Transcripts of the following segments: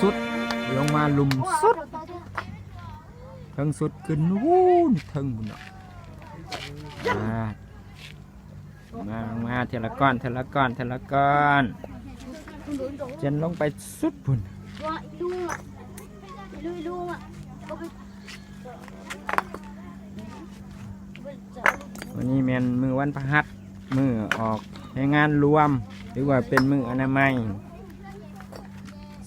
ສຸດ ລົງມາລຸ່ມສຸດ ເທິງສຸດຂຶ້ນພຸ້ນເທິງພຸ້ນເນາະ. ອ່າ ມາ ມາເທື່ອລະກ້ອນ ເທື່ອລະກ້ອນ ເທື່ອລະກ້ອນ ຈົນລົງໄປສຸດພຸ້ນ. ມື້ນີ້ແມ່ນມື້ວັນພະຫັດ ມື້ອອກແຮງງານລວມ ຫຼືວ່າເປັນມື້ອະນາໄມ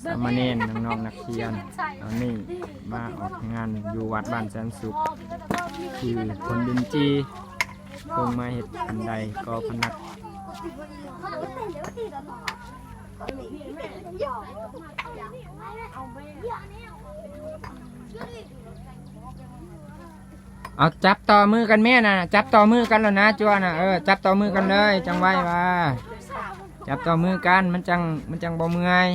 ສາມະເນນ ນ້ອງໆ ນັກຮຽນ ຕອນນີ້ມາອອກແຮງງານຢູ່ວັດບ້ານແສນສຸກ ທີ່ຄົນດິນຈີລົງມາເຮັດອັນໃດກໍພະນັກ. ເອົາ ຈັບຕໍ່ມືກັນແມ່ນະ ຈັບຕໍ່ມືກັນແລ້ວນະ ຈົວນະ ເອີ ຈັບຕໍ່ມືກັນເລີຍ ຈັ່ງໄວວ່າ ຈັບຕໍ່ມືກັນ ມັນຈັ່ງ ມັນຈັ່ງບໍ່ເມື່ອຍ.